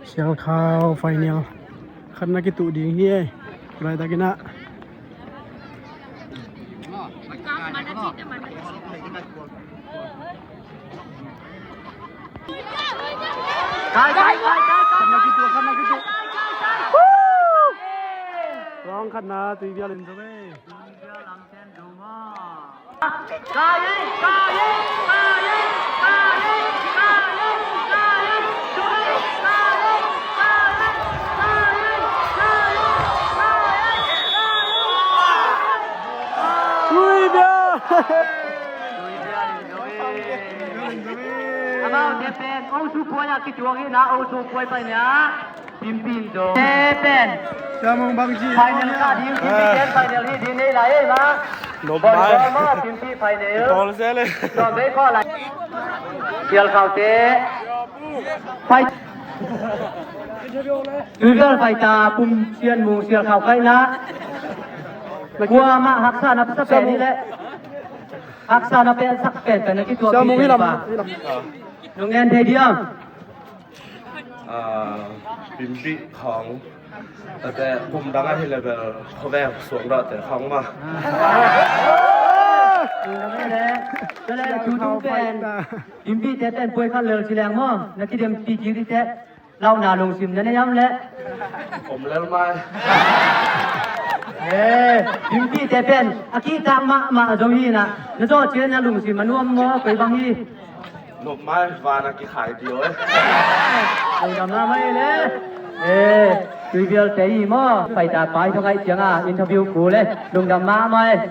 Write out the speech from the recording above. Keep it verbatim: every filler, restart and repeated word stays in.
Sialkhau final khatna kituh ding hi ei. Laitakin ah. Kai, kai, kai, kai, kai. Khatna kituh, khatna kituh. Round khatna Tuibial in zo ei. Amaute pen Osupuai ah kituak hi na, Osupuai pai nia. Pimpin do. Te pen. Siamung bang ci. Final ka ding, Pimpin final hi ding nei lai ei ma. Nop mai. Bon ma, Pimpin final. Tol se le. Tol be ko lai. Sialkhaute. Pai. Tuibial pai ta, Pum Sian Mung Sialkhau kaina. Kuamah haksa na sa pen hi le. Haksa na pen sak pen pen na kituak. Siamung hi lam. Nong en thei diam. Ah, Pimpin khawng. Tate kum dang ahi level khuavek suang dawhte khawng ma. Kum dang ahi le. Tate tutung pen. Pimpin te pen puai khat lel ci leng maw. Na kidem pi kik dite. Lauhna lungsim na nei am le. Om lel mai. Eh, Pimpin te pen. A kihtak mahmah zo hi na. Na zawh cian na lungsim a nuam maw. Koi bang hi. Nop mai, van a kikhai dio eh. Lungdam mahmah le. Eh, Tuibial te i maw. Paita pai thong ai cianga interview ku le. Lungdam mahmah.